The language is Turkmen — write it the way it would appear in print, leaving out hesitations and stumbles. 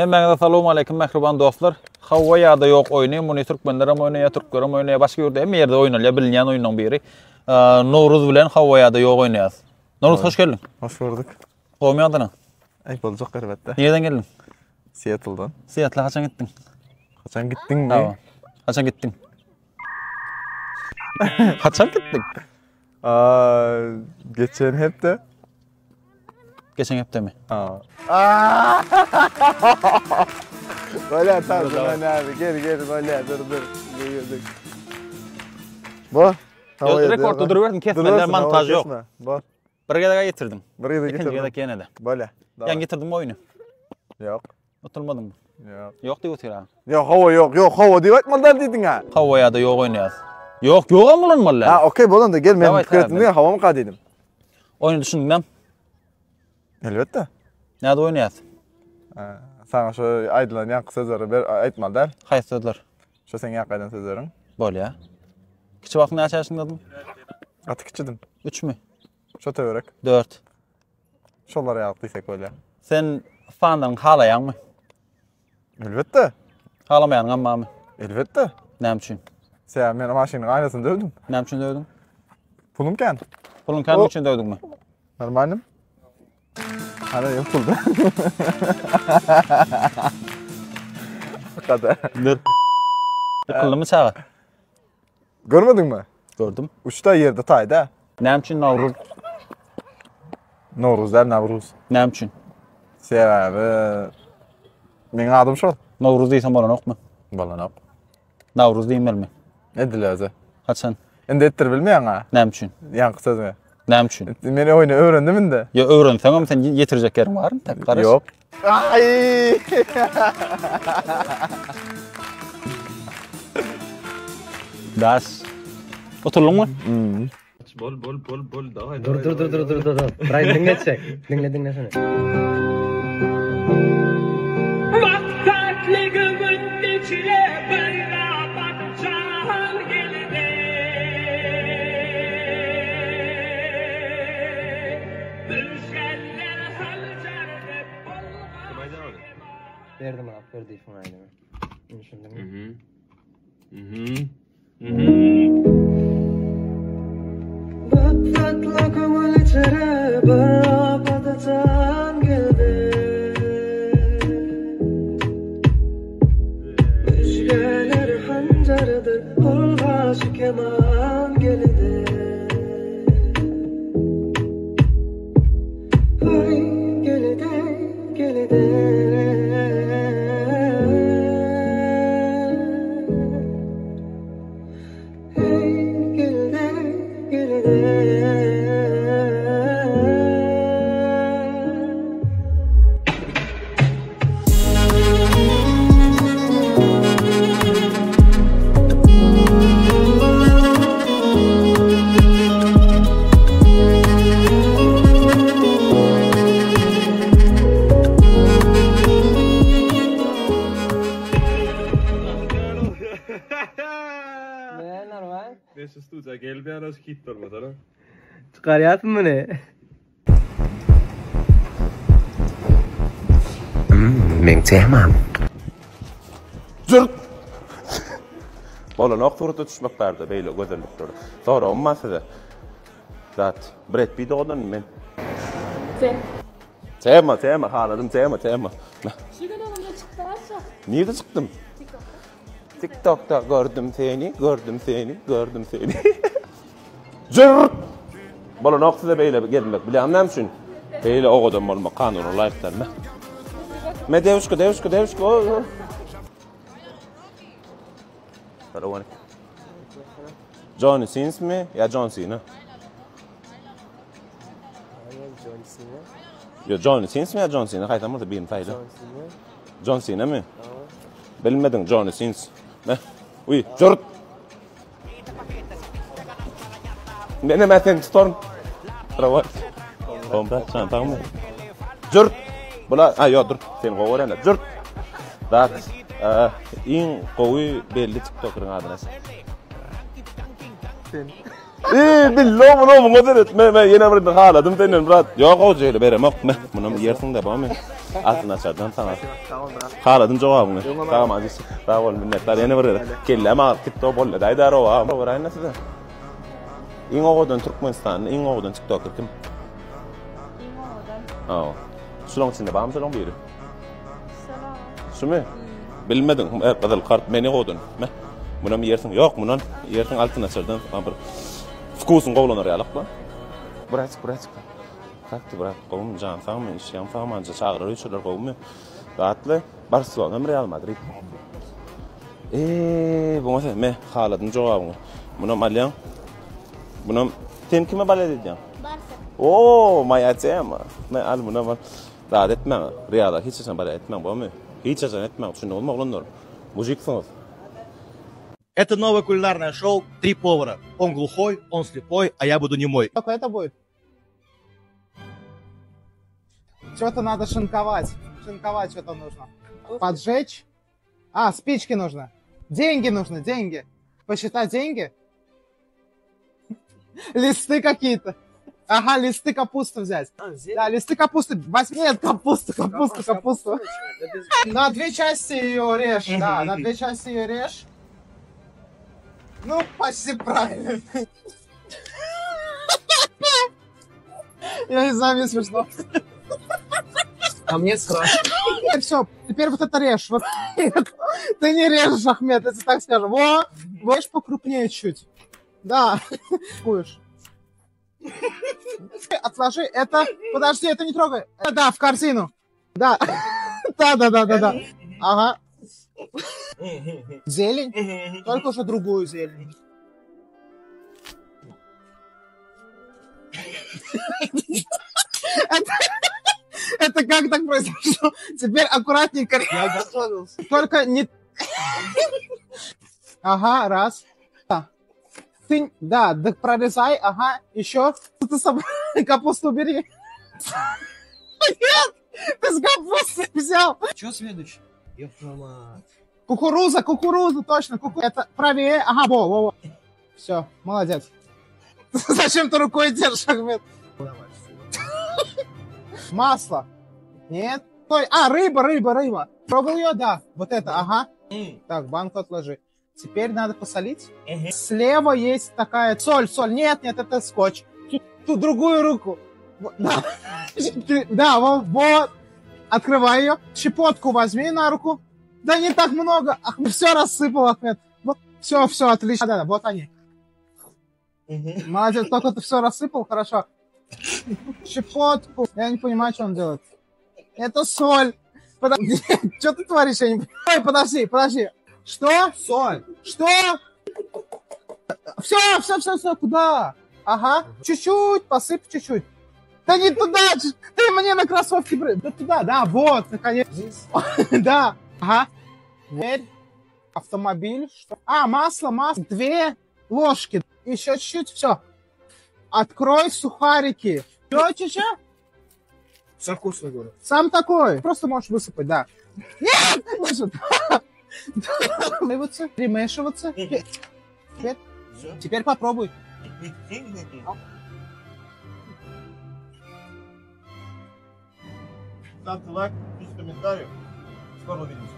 Hemmäňize salowmaleýkim mähriban dostlar. Hawa ýa-da ýok oýny, muny türkmenler hem oýnaýar, türkler hem oýnaýar, başga ýurda hemme ýerde oýnalýar, bilinýän oýunlaryň biri. Nowruz bilen hawa ýa-da ýok oýnaýarys. Nowruz hoş geldiň. Hoş gördük. Gowmy ýagdaýlaň? Aý boljak elbetde. Nireden geldiň? Seattle'dan. Seattle'a haçan gitdiň? Haçan gitdiňmi? Hawa. Haçan gitdiň? Haçan gitdiň? Geçen hepde. Geçen hepdemi? Ha. Bolýar, tamam, abi, gel, gel, bolýar, dur, dur. Dur, Bu. Rekordda durubersin, kesmeler, montaž ýok. Bu. Bir gezek getirdim. Bir gezek getirdim. İkinji gezek ýene-de. Bolýar. Ýaňy getirdim oýny. Ýok. Utulmadyňmy? Ýok. Ýok diýip otyr ha. Ýok, hawa ýok, ýok, hawa diýip aýtmaly däl diýdiň ha. Hawa ýa-da ýok oýnaýas. Ýok, ýogam ulanmaly däl. Ha, okey, bolanda gel men pikir etdim diýen hawamyka diýdim. Oýny düşündiňmi? Elbetde. Näde oýnaýas? Saňa şu aýdylan ýaňky sözleri ber aýtmaly däl. Haýsy sözler? Şu seň ýaňky aýdan sözleriň. Bolýa. Kiçi wagtyň näçe ýaşyňdadyň? Gaty kiçidim. Üçmi? Şo töwerek. Dört. Şolar ýaly diýsek bolýar. Sen fanlaryňy halaýaňmy? Elbetde. Halamaýanyňam barmy? Elbetde. Näme üçin? Sebäbi men maşynyň aýnasyny döwdüm. Näme üçin döwdüň? Pulum kän. Puluň kän üçin döwdüňmi? Normalnym. Hana ýok pulda. Kada. Dur. Ýykyldymy çaga? Görmediňmi? Gördüm. Uçda ýerde taýda. Näme üçin Nowruz? Nowruz däl, Nawruz. Näme üçin? Sebäbi meň adym şol. Nowruz diýsem bolanokmy? Bolanok. Nawruz diýmelimi? Edil özi. Haçan? Indi etdirip bilmeýäň ha. Näme üçin? Ýaňky sözüňe. Näme üçin? Men oýny öwrendim indi. Ýa öwrenseňem sen ýetirjek ýeriň barmy? Tak garaş. Ýok. Aý! Daş. Oturdyňmy? Hmm. Bol bol bol bol daway. Dur dur dur dur dur dur dur. Bir aýdym diňletjek. Diňle diňle şuny. Maksatly göwün içre bir rahat jan geldi. Müşgeller hanjar dek bolgar. Berdimyrat Berdiýewiň aýdymy. Düşündiňmi? Mhm. Mhm. Mhm. Maksatly köňül içre bir rahat jan geldi. Müjdeler hanjardyr, ol gaşy keman geldi. Aý geldi, geldi. Eý geldi, geldi. Ne normal? Men şu studiýa gelip ýaly hit bolmasana. Çykarýasyn muny. Meň temam. Jürt! Bolanok surata düşmek bärde beýle gözellikler. Soragym bar size. Zat, Brad Pitt owadanmy men? Sen. Tema, tema, haladym tema, tema. Şu gün öňümde çykdy aşa. Nirde çykdym? TikTokda. TikTokda gördüm seni, gördüm seni, gördüm seni. Jyrt! Bolanok size beýle gezmek. Bilýäňmi näme üçin? Beýle owadan bolmak kanuna laýyk dälmi? Me dewuşka, dewuşka, dewuşka. Salam Johnny Sins mi ýa John Cena? John Cena. Ýa Johnny Sins mi ýa John Cena? Haýsam bolsa birini saýla. John Cena. John Cena mi? Bilmediň Johnny Sins. Me. Uý, jurt. Mene men seni tutaryn. Bravo. Bomba sen tamam. Jurt. Bula, a ýok dur. Seni gowy görende. Jurt. Zat. Iň gowy belli TikTokeryň adyny. Sen. Eee, billo muny muňa seret. Me, me, ýene bir haladym senden, brat. Ýok, o jeýle beremok. Me, munam ýersiň-de, bormy? Altyn açardan saňa. Haladym jogabyňy. Sag bol, aziz. Sag bol, minnetdar. Ýene bir gezek. Kelläm agyryp gitdi, o boldy. Aýdar o, a. Baraýyn-da size. Iň owadan Türkmenistanda iň owadan tiktoker kim? Iň owadan. Hawa. Şulaň içinde barmy şolaň biri? Şolar. Şumy? Bilmediň. E, gyzyl kart meni owadan. Me. Munam ýersiň. Ýok, mundan ýersiň altyn açardan. Ha bir wkusyň gowlanar ýalak ba. Bratик, bratик. Как ты, brat? Gowumy, jan sagmy, işleň sagmanja, çagalar öýçeler gowumy? Zatly. Barselona mı Real Madrid? Eee, buňa sen, me, haladym jogabyňy. Munam alýaň. Munam, sen kime balet edýäň? Barsa. Oo, moýa tema. Me, al munam al. Zat etmäň, Reala hiç haçan balet etmäň, bormy? Hiç haçan etmäň, düşündiňizmi oglanlar? Mužiksiňiz. Это новое кулинарное шоу «Три повара». Он глухой, он слепой, а я буду немой. Сколько это будет? Что-то надо шинковать. Шинковать что-то нужно. Поджечь. А, спички нужно. Деньги нужно, деньги. Посчитать деньги. Листы какие-то. Ага, листы капусты взять. Да, листы капусты. Возьми нет, капусту, капусту, капусту. На две части ее режь, да, на две части ее режь. Ну, почти правильно. Я не знаю, мне смешно. А мне страшно. Все, теперь вот это режь. Вот. Ты не режешь, Ахмед, если так скажем. Во, режь покрупнее чуть. Да, будешь. Отложи это. Подожди, это не трогай. Да, в корзину. Да. Да, да, да, да, да. Ага. Зелень? Только уже другую зелень. Это, это как так произошло? Теперь аккуратненько. Я готовился. Только не... Ага, раз. Да. Ты, да, да прорезай, ага, еще. Ты сам капусту убери. Нет, ты с капусты взял. Что следующий? Ёб твою мать. Кукуруза, кукуруза, точно. Куку... Это правее. Ага, во, во, во. Все, молодец. Зачем ты рукой держишь, Ахмед? Масло. Нет. Стой. А, рыба, рыба, рыба. Трогал ее? Да. Вот это, ага. Так, банку отложи. Теперь надо посолить. Слева есть такая соль, соль. Нет, нет, это скотч. Тут, тут другую руку. Вот, Да, Ты- да, вот, вот. Открывай ее. Щепотку возьми на руку. Да не так много. все рассыпал, Ахмед. Вот, все, все, отлично. Да, да, вот они. Молодец, только ты все рассыпал, хорошо. Щепотку. Я не понимаю, что он делает. Это соль. Подожди, что ты творишь? Я не понимаю. Ой, подожди, подожди. Что? Соль. Что? Все, все, все, все, куда? Ага, чуть-чуть, посыпь чуть-чуть. Да не туда, чуть- ты мне на кроссовки бры- Да туда, да, вот, наконец. Да, ага. Теперь автомобиль. Что? А, масло, масло. Две ложки. Еще чуть-чуть, все. Открой сухарики. Че, че, че? Со вкусом, говорю. Сам такой. Просто можешь высыпать, да. Нет! Может. Перемешиваться, перемешиваться. Теперь, теперь попробуй. Ставьте лайк, пишите комментарии. Скоро увидимся.